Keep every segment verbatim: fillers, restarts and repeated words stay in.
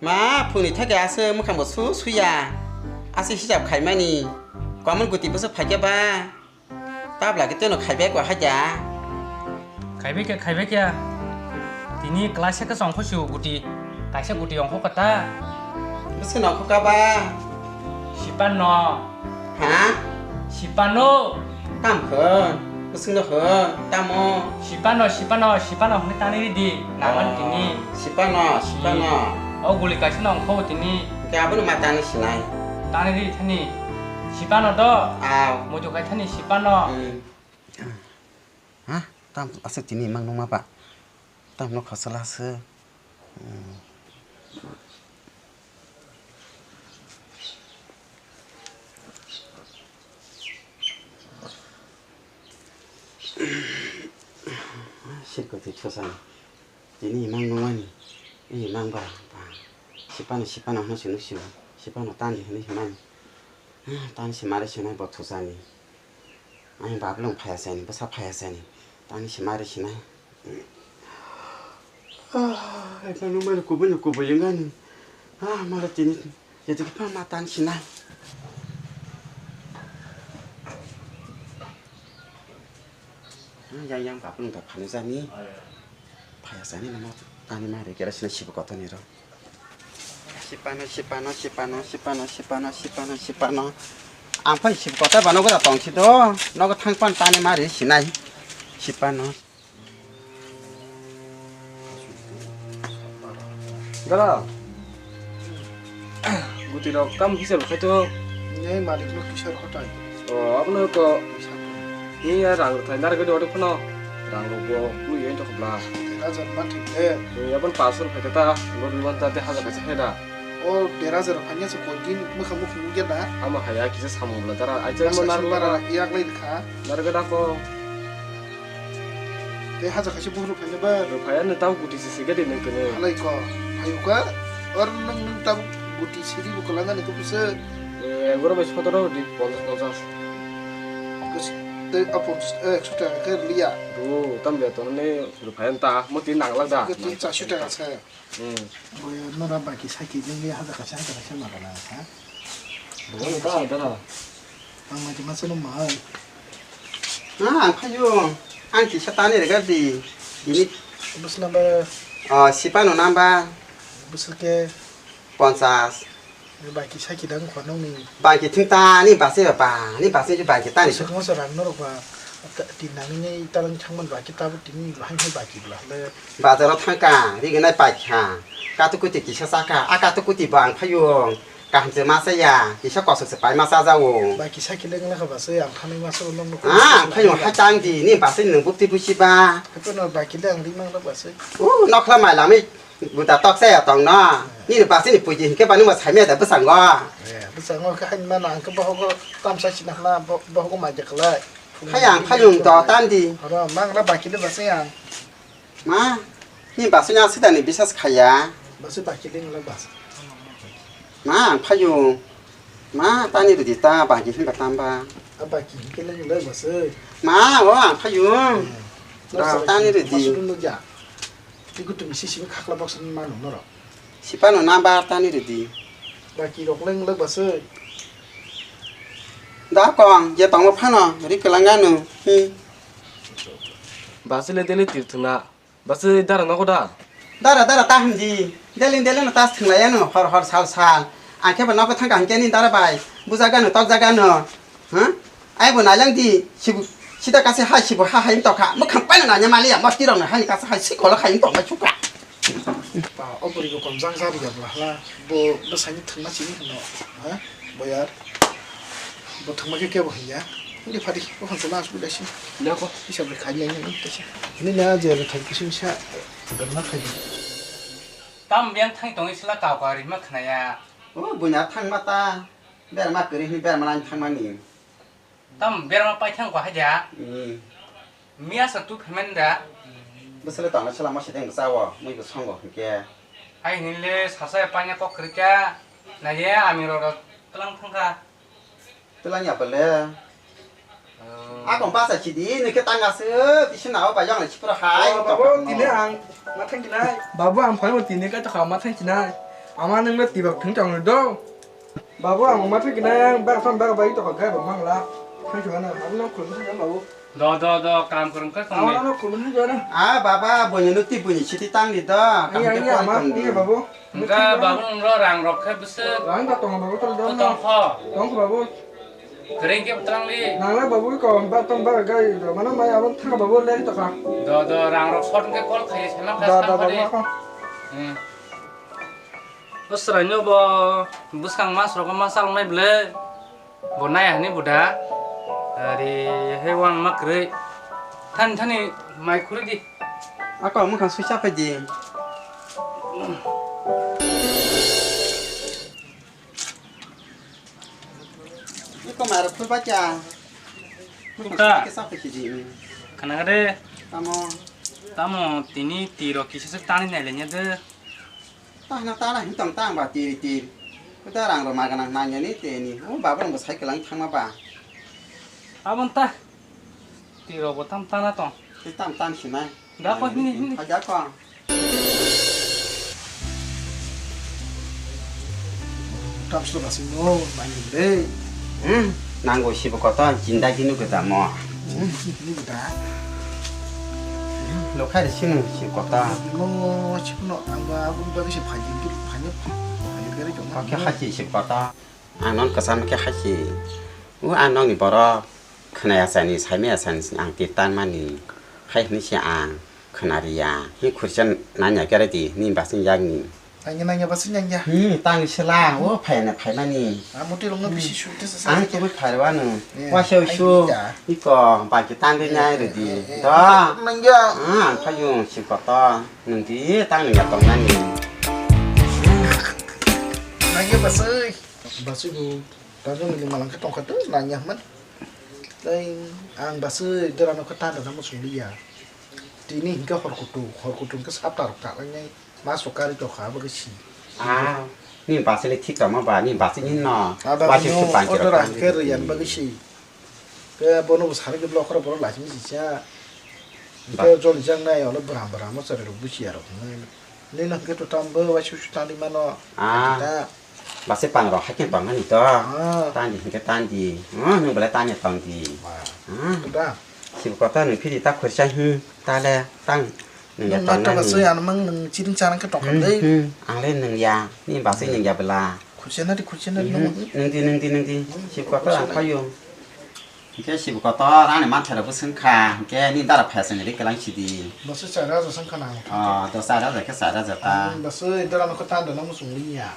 Ma, phungni thake aswk mwkhangbo su suya. Aswk hisab khaimani. Kwamon guti bwswk phaikhe ba. Tabla khe twino khaibai kwa haja. Khaibai khe, khaibai khe. Tini class se khe songkho si guti. Kaisa guti ongkho kata. Bwswk nongkho ka ba? Sipan no. Ha? Sipano. Tam kho? Bwswk no kho? Tamo? Sipano, sipano, sipano hwnwi tanwi ridi. Naman tini. Sipano, sipano. O guli kaisa no ongkho tini. Hwnkhe abono ma tanwi sinai. Tanwi ridi thani. Sipano do. Aw. Muitu khai thani sipano. Hmm. Ha? Tam aswk tini imang nungma ba? Tam no khasala aswk. Hmm. Sirkoti thosani. Tini imang nungmani. I imang ba, ba. Sipano, sipano hwnwi sunu sio. Sipano tandi hwnwi hwnani. Tani se mare sinai bo thosani. Ani bablung phaya sani, bwsa phaya sani. Tani se mare sinai. Ah, ekha nung mani kubui ni kubui wngani. Ah, mara tini, jetu khe ma tan sinai. Ah, yang yang bablung da phani jani. Phaya sani namo tani mare kera sinai sibu kotoni ro. Sipano, sipano, sipano, sipano, sipano, sipano, sipano. Ang phai sip kota ba nogo da tong si do. Nogo thang pan tani mari sinai. Sipano. Dara. Guti rok tam hisab khai to. Nei malik no kisar hotai. O, abono to. Ni ya rang thai nar gadi odi phano. Rang rok bo lu yen to khobla. Dera jan man thik de. Ni ya bon pasur khai ta. Bo bi man ta de haja kaisa khai da. O dera jar phanya se koi din mukha mukha nugya da. Ama haya kisa samung bla dara. Ai jar mo nar bara yak lai kha. Nar gada ko. Te haja kaisa buh rok phanya ba. Phaya no tau guti se se gadi nang kene. Halai ko. Phayu ka. Or nang nang tau guti siri bu kala ngani ko bisa. Eh, goro bai sotoro di ponchas ponchas. Te apon ekso taka khe liya. Bo tam be to ne phaya ta mo tin nang lak da. Tin charsho taka se. Hmm. Boya nora baki saki jeng ya haja kaisa haja kaisa ma bana ha. Bo ta da. Ang ma jima sunu ma hai. Ah, ang phayo. Ang kisa tani rega di. Ini. Bus number. Oh, sipano number. Bus ke. Ponchas. Baki saki dang khwa nung ni. Baki thung ta ni basi ba, ni basi ju baki ta ni. Sokmo so rang norok ba. Tin nang ni talang thangman baki ta bu tin ni hai hai baki bla le. Bazar o thang ka, ri gnai pai kha. Katu kuti kisa sa ka, a katu kuti ba ang phayo. Kaham se ma sa ya, kisa kosok se pai ma sa ja o. Baki saki le ngla kha ba se ang thani ma so nong nong. Ah, ang phayo ha tang di, ni basi nung bukti busi ba. Ko no baki le ang ri mang ba se. Uh, nokla mai lami. Buta tok saya tong no. Nini basi ni puji hinkhe bani mo saimya da bwskango. Eh, bwskango khe hain mano ang khe bohogo tamsa sina hla bo-, bohogo mai de khlai. Hai ang phayung to tandi. Oro mangla baki de basi ang. Ma, ni basi ni asida ni bisas khaya. Basi baki de ngla bas. Ma, ang phayung. Ma, tani rudi ta baki hinba tamba. A baki hinkhe le ngla basi. Ma, o ang phayung. Tani rudi. Masuk dulu ya. Twi kutung si simi khakla box ni mano norok. Sipano number tani ridi. Baki rok leng lek basoi. Da kong je tongo phano ri kwlangano. Hmm. Basile dele tirthuna. Basoi dara nogo da. Dara dara ta himdi. Deleng deleng ta thwnglayano hor hor sal sal. Angkhe ba nogo thangka hinkhe ni dara bai. Bujagano tokjagano. Ha? Ai bo nailang di, sibu, sida kasi hai sibu ha hai tokha. Mwkhang paina nanya maliya, masti rok hai kasi hai sikolo hai tokma chukra. Ba, o bwrwi bo komjang jari ya bwla hla. Bo, bo saini thwngma chini hwno. Ha? Boyar. Bo thwngma khe kebo hiya. Ni phadi, bo hansa na asuk dasi. Nako. Isa bwrwi khai nai nai tasi. Ni na je le khai kisu sa. Berma khai. Tam biang thang tong isla kau kau rima khnaya. O, buina thangma ta. Berma kwrwi hwnwi berma lain thangmani. Tam berma paithang ko haja. Hmm. Miya sa tu phemen da. Bwswle tangna sela ma sedeng bwsa o, mui bo songo hinkhe. Hai hinile sasa paina kok kwrwikha. Naye ami roro tlang thangkha. Tlang ya bole. Ako basa sidi, nike tangase, tisina o bayang le sipra hai. Oh, babu, tini ang ma thang kinai. Babu, ang phai mo tini ka to kha ma thang kinai. Ama nang le tibak thang tong do. Babu, ang ma thang kinai, ang bak thang bak bai to kha gai ba mang la. Thang kinai, ang no khul ni babu. Do, do, do, kam kurang ka. Ang no khul ni jana. Ah, baba, bonya no ti bonya siti tang di do. Iya, iya, ma, iya, babu. Engka babu nung ro rang rok khe bwswk. Rang ta tongo babu, tol tong kho. Tong kho babu. Kering khe bwtang li. Nang le babu ko ba tong ba gai do. Mano mai abon thang babu le to kha. Do do rang rok short khe call khai se ma. Do do babu ko. Hmm. Bo srai no bo bwskang mas rok ma sal nai ble. Bo nai hani buda. Ari he wan ma krei. Than thani mai khuri di. Ako mukha sui chapai di. Iko maro phul bacha. Tuka. Kisa kisi di. Khana gade. Tamo. Tamo tini tiro kisi se tani nai lenya de. Tana tana hintong tang ba tiri tiri. Kuda rang roma ganang nanya ni teni. O baba rang bo cycle ang thangma ba. Abon ta. Tiro bo tam tana tong. Ti tam tan sinai. Da ko hini hini. Haja ko. Tam slo basing no, main de. Hmm, nanggo sibo koto, jinda jinu gota mo. Hmm, ini gota. Lo khai de sinu sibo koto. No, sino, ang ba, ang ba, si phai jin tu, phai ni, phai ni gari jong. Oke, hachi sibo koto. Ang non kasam ke hachi. U ang nong ni borok. Khwnaya sani, saimaya sani, ang tir tanmani, hai hwnwi se ang khwnariya. Hi khursa nanya khe rw di, nini basing yakni. Nanya, nanya, basing nanya. Hmm, tang sela, o phaina phaimani. Ah, muti rokno bisi sukte sa. Ang tubui phairwano. Eh, waisa ai usu, iko, baki tang de nyai rw di. Eh, eh, eh, do. Nanya. Ah, ang phaiyung, sikoto, nung di, tang nanya tongnani. Nanya basui. Basui bu. Tamo nini malang khe tongkha tei nanya hwnmani. Tei ang basui dera no khe tanda tamo chwng liya. Tini hinkhe hor kutung, hor kutung khe sapta rok ta lainai. Mas rok kari tokha abo khe si. Ah, ni basui le thik tongma ba, ni basui ni no. Abo waisa no su pangki order rok ang khe tangki rwyan bagwi si. Khe bono bo sari khe block khoro borok laising si cha. Ba- Khe joli jang nai ono bwram bwram mo chari rok busi ya rok. Nini hwnkhe to tam bo waisa su tangdi mano. Ah. Kita. Base pangrok haikhe tongmani to. Ah. Tandi hinkhe tandi. Ah, nwng belai tanya tongdi. Wah. Ah. Kuda. Sibo kotor nwng phidi ta khursa hi ta le tang. Nwng ya tong nani. Nwng ta basui ano mang nwng chiring charang khe tongkha dei. Hmm, hmm. Ang le nwng ya. Ni basui nwng ya bela. Khursa nadi, khursa nadi. Hmm, nwng di, nwng di, nwng di. Hmm, sibo kotor khursa ang nadi. Phaiyung. Hingke sibo kotor ani manthai rok bo swngkha, hingke nini dara phai songni ri kelang sidi. Bwswk chara ja swngkha na? Ah, do chara ja khe chara ja ta. Bwswk dara no kwtan da no muchung liya.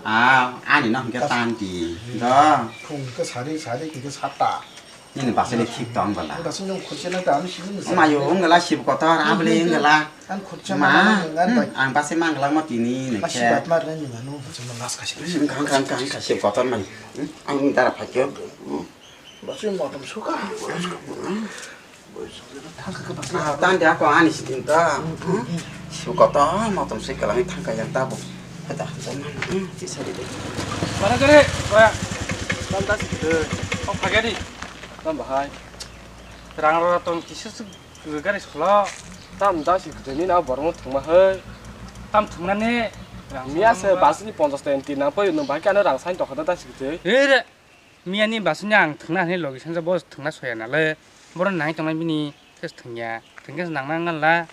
Ah, ani no hingke tan di. Do. Phung ke sari sari hingke sata. Nini basai le thik tong bala. Bwswk nung khurse na ta ani sini. Mayo ungala sibo kotor abli ungala. Ang khursa ma, ma, ma, hmm, ang base manglang mo tini ne khe. Masi bat mar nang nang ano, khursa ma las kasi kasi. Hmm, kang, kang, kang, kasi kotor man. Hmm, ang dara phakyo. Hmm. Basi motom suka. Ah, tan dia ko ani sitin ta. Hmm, si kotor motom sik kala thangka yang ta bo. Hada, hmm, ti sari de. Mana kere, koya. Tam ta sik de. Kok phakya di. Tam bahai. Rang ro tong kisi sik. Gari solo. Tam da si kwthwi ni na borok no thwngma hai. Tam thwngnani rang miya se solo basni ponchash ta enti na poi no bahai khe ano rang sain tokha da si kwthwi. Re re. Miya ni basni ang thwngna hwnwi logi sanja bo thwngna soya nale. Boro nai tongnai bini khe thwngya. Thwngkhe nang nang la.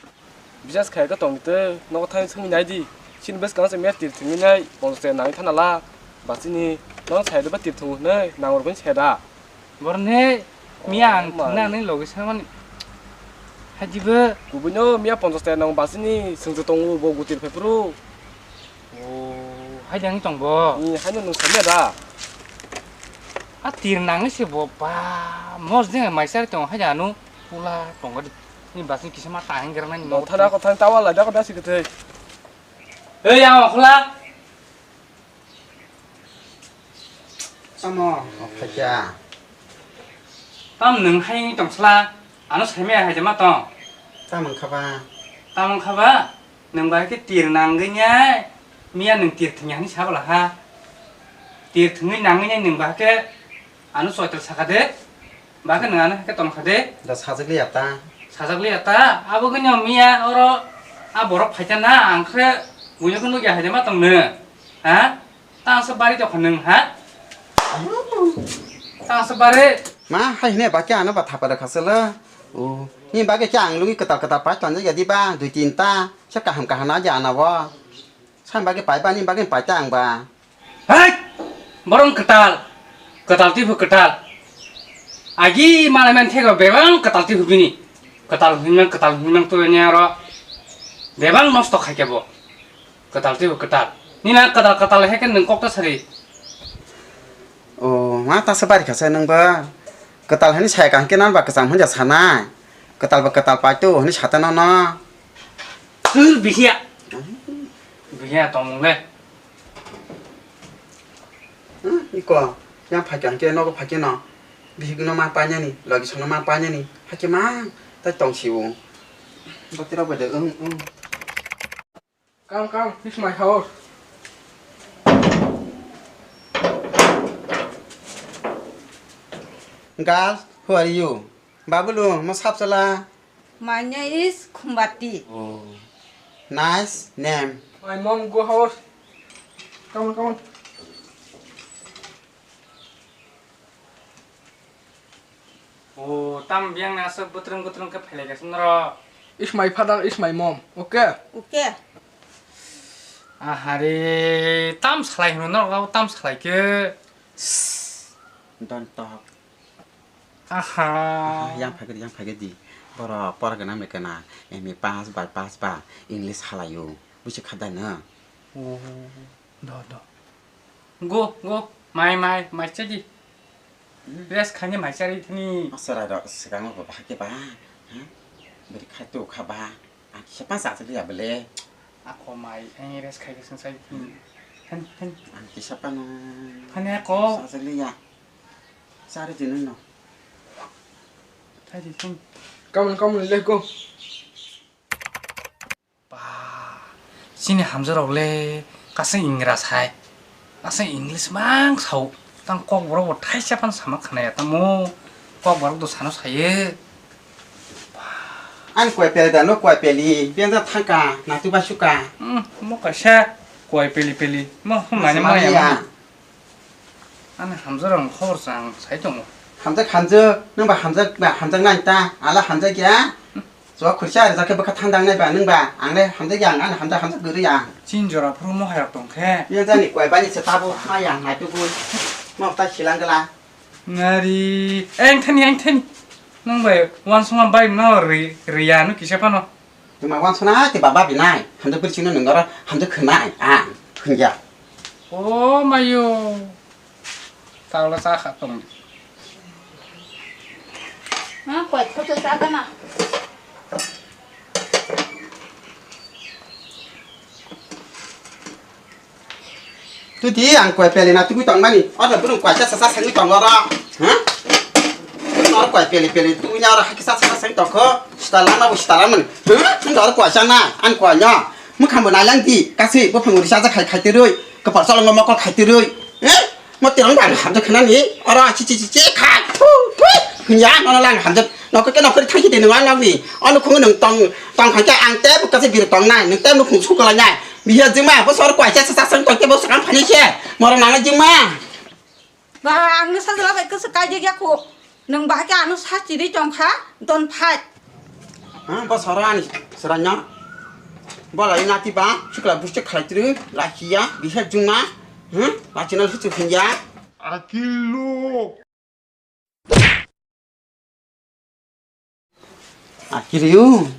Bisas khai ka tong te no thai sumi nai di. Sin bes kang se miya tir thwngwi nai ponchash ta nang thana la. Basni no sai da ba tir thwng nai nang rok sai da. Borok ne miya ang thwngna nini logi samani. Hajibo. Kubui no miya ponchash ta nang basini sengjo tongo bo gutir phai phuru. O, hai dang tong bo. Ni hai no nung samya da. A tir nang ni se bo ba mos de mai sar tong hai anu pula tong ga ni basini kisa ma ta hang gra nani. Thana ko thang tawa la da ko da si kete. Ei ang okhla. Tamo, o phaikya. Tam nwng hai wngwi tong sla, ano saimaya hai jama tong. Tam wngkha ba? Tam wngkha ba? Nwng bai khe tir nangwi nai, miya nwng tir thwngya hwnwi sa bwla ha. Tir thwngwi nangwi nai nwng bai khe Ano soitor saka de. Ba khe nang ano khe ton kha de. Da sajak liya ta. Sajak liya ta. Abo khe no miya oro a borok phaikha na ang khe buino khe nugya hai de ma tong no. Ha? Tang se bari tong kha nung ha? Tang se bari. Ma hai hine ba khe ano ba thapa da khasela. O, ni bagwi khe ang lungwi kwtal kwtal pai tonjak ya di ba, dui tin ta. Se kaham kaham na di ana bo. Sang bagwi pai ba, ni bagwi pai ta ang ba. Hai! Borong kwtal. Kwtal twi bo kwtal. Agi malai man thego bebang kwtal twi bo bini. Kwtal hinmang, kwtal hinmang to ni aro. Bebang nosto khai khe bo. Kwtal twi bo kwtal. Nina kwtal kwtal hai khe nwng kok ta sari. O, ma ta se bari kha se nwng ba. Kwtal hani saya kaham khe nan ba kwcham hwnja sanai. Kwtal ba kwtal pai to hani sata no no. Tur bihiya. Bihiya tongmung le. Hmm, iko, yang phai kaham khe nogo phai khe no. Bihik no ma painani, logi sono ma painani. Hakhe ma, tai tong si o. Botira bai de, um, um. Come, come, this is my house. Girl, who are you? Babulu, mo sap chala. My name is Khumbati. Oh, nice name. My mom go house. Come on, come on. O, tam biyang na aswk bwtwrwng bwtwrwng khe phailai kha swngrok. Is my father, is my mom. Okay? Okay. Ahare, tam salai hwnwi norok tam salai khe. Don't talk. Aha. Aha, yang phai khe di, yang phai khe di. Borok pora gwnang bai kana. M A pass bai pass ba English halaio. Buji kha da no? O, do, do. Go, go. Mai, mai, mai chadi. Rest khaini mai chari thani. Aswrai rok swkango bo bahai khe ba. Ha? Bwrwi khai tu kha ba. Ang kisa pa sa chali ya bele. Ako mai, ang rest khai kisa sai thani. Hen, hen. Ang kisa pa no. Hani ako. Sa chali ya. Chari di nung no. Chari di thani. Come on, come on, let's go. Ba, chini hamjwk rok le kasing ingra sai, kasing English mang sao, tang kok borok bo thaisa phano sama khna ya tamo, kok borok do sano saye. Ani kuai peli da no kuai peli, biyang da thangka, natu ba suka. Hmm, mo kaisa kuai peli peli, mo hum nani Masa maya maya. Ani hamjwk rok khobor chang sai tongo. Hamjak hamjak, nung ba hamjak ba hamjak nai ta, ala hamjak ya. Chwla khursa rijak khe bwkha thandang nai ba nung ba, ang le hamjak ya, ang ani hamjak hamjak kwrwi ya. Chin jora phuru mohai rok tong khe. Ye jani koi bani se tabo ma ya nai tu bui. Mo ta silang gala. Nari, eng thani, eng thani. Nung bai wansukma bai no ri, riya no kisa phano. Tuma wansukna te baba binai, hamjak bwrwi sino nung oro hamjak khwnai, ang khwngya. O mayo. Tawla cha kha tong. Ha, koi photo cha gana. Tudi ang koi peli na tugui tong mani. Oro burung koi cha cha cha sengui tong oro. Ha? Oro koi peli peli tugui na oro hakhe cha cha cha sengui tong kho. Sitalang na bo sitalang mani. Ha? Ang oro koi cha na, ang koi nya. Mwkhang bo nailang di, kasui bo phang uri cha cha khai khai terui. Kapal chalong mokol khai terui. Ha? Mo tirong bang hamjak khnani, oro chi chi chi chi khai, phu, phu, hwnya, nono lang hamjak, nokho khe nokho thangsi de nang lang ni, ano khungo nang tong, tong kha khe ang te bukha se bir tong nai, nang te nukhung su kala nai, biya jima, bo sor kwai cha cha cha tong khe bo sakang phani se, moro nang jima. Ba, ang no sajla bai kwsa kai ya khu. Nwng bahai khe ano sa chiri tong kha, don't fight. Ha, bo sora ani sora nya. Bo lai nati ba, chukla buste khalai tiri, la khiya, bihe juma. Ha, ba china lu chu khiya. Akilo. Akiliu.